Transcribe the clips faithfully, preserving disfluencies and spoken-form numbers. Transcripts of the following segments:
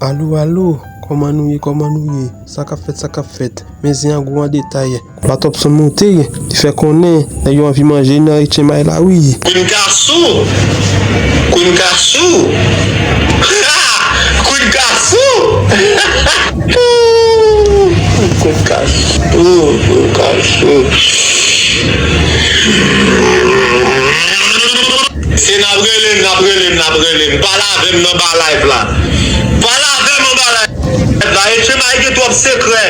Alo, alo, kòman nou ye, kòman nou ye? Sa k ap fèt, sa k ap fèt? Men zen an gwo an detay. Patòp Son monte, li fè konnen nèg yo anvi manje nan Etchenmay la wi. Queen Kafou! Queen Kafou! Queen Kafou! Queen Kafou! Queen Kafou! Se n ap rele m, n ap rele m, n ap rele m. Pale avè m nan ba live la. Pale avè m anba live la. Etchenmay gen twòp sekrè.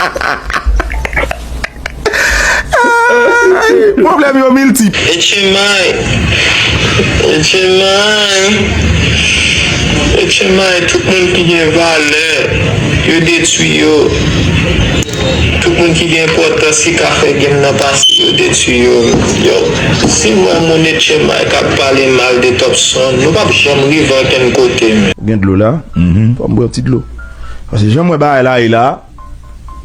Pwoblèm yo miltip. Etchenmay. Etchenmay. Etchenmay, tout moun ki gen valè, yo detwi yo. Tout moun ki gen enpòtans ki ka fè game nan pase, yo detwi yo. Yo, si m wè moun Etchenmay k ap pale mal de Top Son, nou p ap janm rive ankenn kote, men. Ou gen dlo la? Mhm. Fò m bwè yon ti dlo. Paske jan m wè bagay la ye la,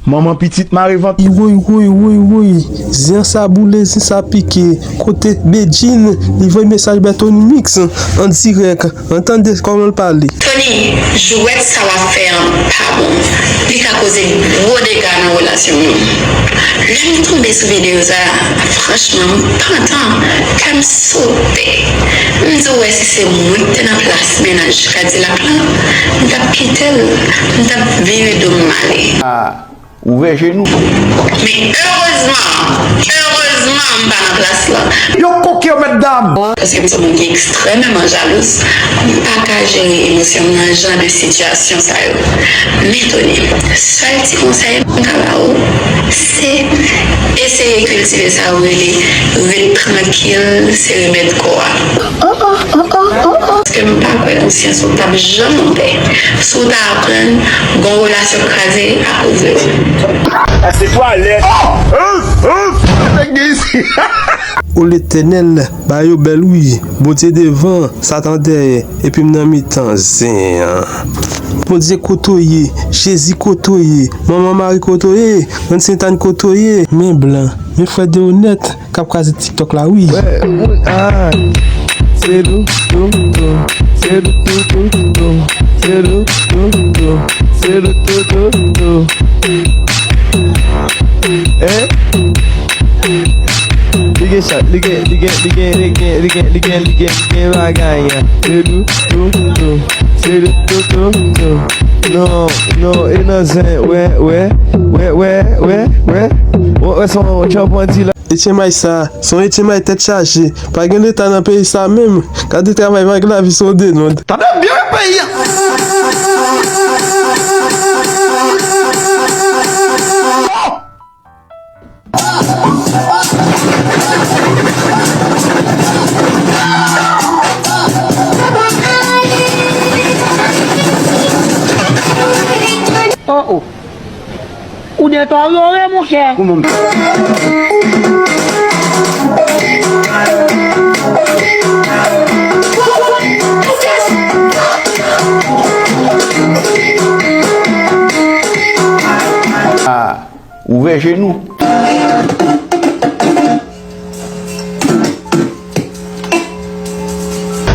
manman pitit mare vant. Woy, woy, woy, woy. Zen sa boule, zen sa pike. Kote Bedjine, li voye mesaj bay Tony Mix an dirèk. An tande kòman l pale. Tony, jwèt sa w ap fè an pa bon. Li ka koze gwo dega nan relasyon nou. Lè m tonbe sou videyo sa a, franchman, m pantan, kè m sote. M di w wè si se mwen ki te nan plas mennaj Kadilak la, m t ap kite l, m t ap vire do m ale. Ouvè je nou. Men erezman, erezman m pa nan plas la. Yo koke yo, mètdam! Paske m se yon moun ki ekstrèmeman jalouz, m pa ka jere emosyon m nan jan de sitiyasyon sa yo. Men Tony, sèl ti konsèy m ka ba ou, se eseye kiltive sa yo rele ret trankil, se remèd kò a. Paske m pa kwè konsyans ou t ap janm anpè si w ta aprann gon relasyon kraze akoz de ou. Sa se twalèt. O Letènèl, bagay yo bèl wi. Bondye devan, Satan dèyè, epi m nan mitan zen an. Bondye kote w ye, Jezi kote w ye, Manman Mari kote w ye, Grann Sentàn kote w ye, men blan, men frè Deonèt k ap kraze TikTok la wi. Wè, moun, ah. Se dou, dou, dou. Se dou, dou, dou, dou. Se dou, dou, dou. Se dou, dou, dou, dou. Eh? Li gen chat, li gen, li gen, li gen, li gen, li gen, li gen, li gen, li gen bagay an. Se dou, dou, dou. Se dou, dou, dou, dou. Non, non, e nan zen, wè, wè, wè, wè, wè, wè. Wè, wè, se yon djòb bandi la. Etchenmay sa, se yon Etchenmay tèt chaje. Pa gen leta nan peyi sa menm. Gade travay, pa gen lavi, se yon denòd. Tande byen peyi a. Oh, oh. Ou detòryore, monchè. Kouman m... Ah, ouvè je nou.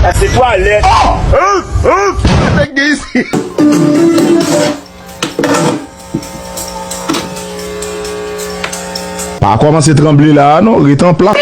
Sa se twalèt. Nèg gen isi. Pa kòmanse tranble la a non, ret an plas.